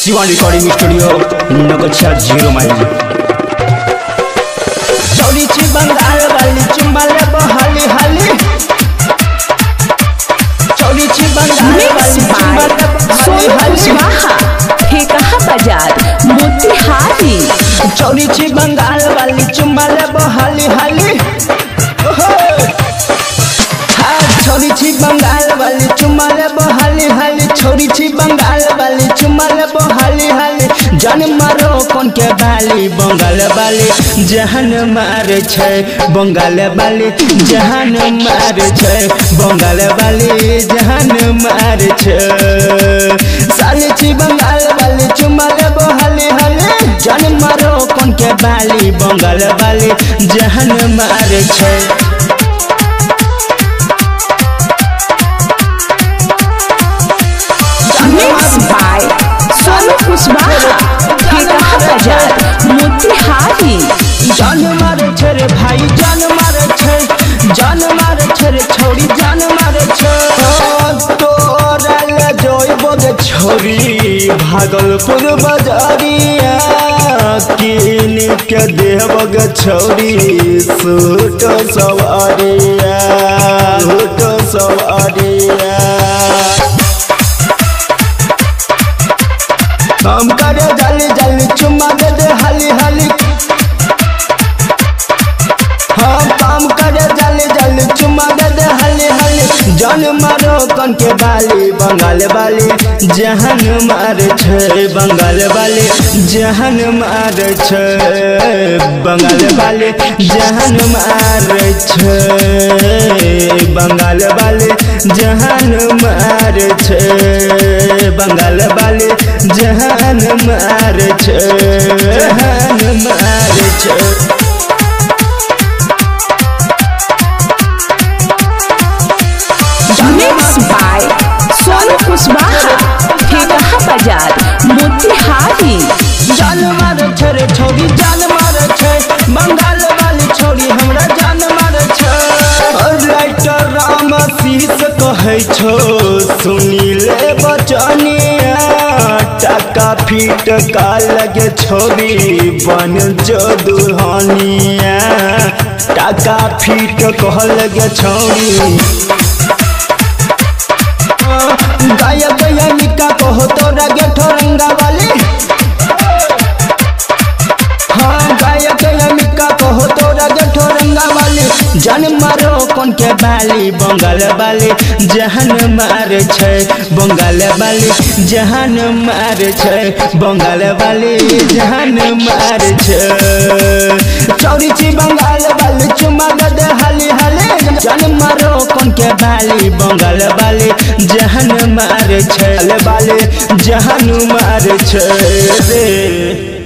Shivan recording studio Naugachia 0 mile. चौरी छी बंगाल वाली चुम्मा लेबो हाली हाली। चौरी छी बंगाल वाली चुम्मा लेबो हाली हाली। ठेकहा बाजार मोतिहारी। चौरी छी बंगाल वाली चुम्मा लेबो हाली हाली। छोरी छी बंगाल वाली चुम्मा लेबो हाली हाली। छोरी छी बंगाल वाली चुम्मा लेबो हाली हाली। जान मारो कौन के बाली बंगाल वाली जहन मारे छै बंगाल वाली जहन मारे छै बंगाल वाली जहन मारे छै। साली छी बंगाल वाली चुम्मा लेबो हाली हाली। जान मारो कौन के बाली बंगाल वाली जहन मारे छै। मिक्स बाय सोनू कुशवाहा ठेकहा बाजार मोतिहारी। जान मारे छै रे भाई जान मारे छै जान मारे छै रे छौरी जान मारे छै। तोरा ले जइबो गे छौरी भागलपुर बजारिया किन के देबो गे छौरी सूट सवारिया सूट सवारिया। हम करे जल्दी जल्दी चुम्मा दे दे हाली हाली। हम काम करे जल्दी जल्दी चुम्मा दे दे हाली हाली। जान मारो कन के बाली बंगाल वाली जहन मारे छै बंगाल वाली जहन मारे छै बंगाल वाली जहन मारे छै बंगाल वाली जहन मारे छै बंगाल वाली जहन मारे छै जहन मारे छै। मिक्स बाय सोनू कुशवाहा ठेकहा बाजार मोतिहारी। जान मारे छै रे छौरी जान मारे छै बंगाल वाली छौरी हमरा जान मारे छै। राइटर राम शीश कहै छौ सुनी ले बचनिया टाका फीट का लगे छौरी बन जो दुल्हनिया टाका फीट कह लगे छौरी। गायक निका कहो तोरा गे ठोरंगा वाली। हाँ गायक निका कहो तोरा गे ठोरंगा वाली। जान मारो कौन के बाली बंगाल वाली जहन मारे छै बंगाल वाली जहन मारे छै बंगाल वाली जहन मारे छै। चौरी छी बंगाल वाली चुम्मा दे दे हाली हाली। जान मारो कौन के बाली बंगाल वाली जहन मारे छै वाली जहन मारे छै रे।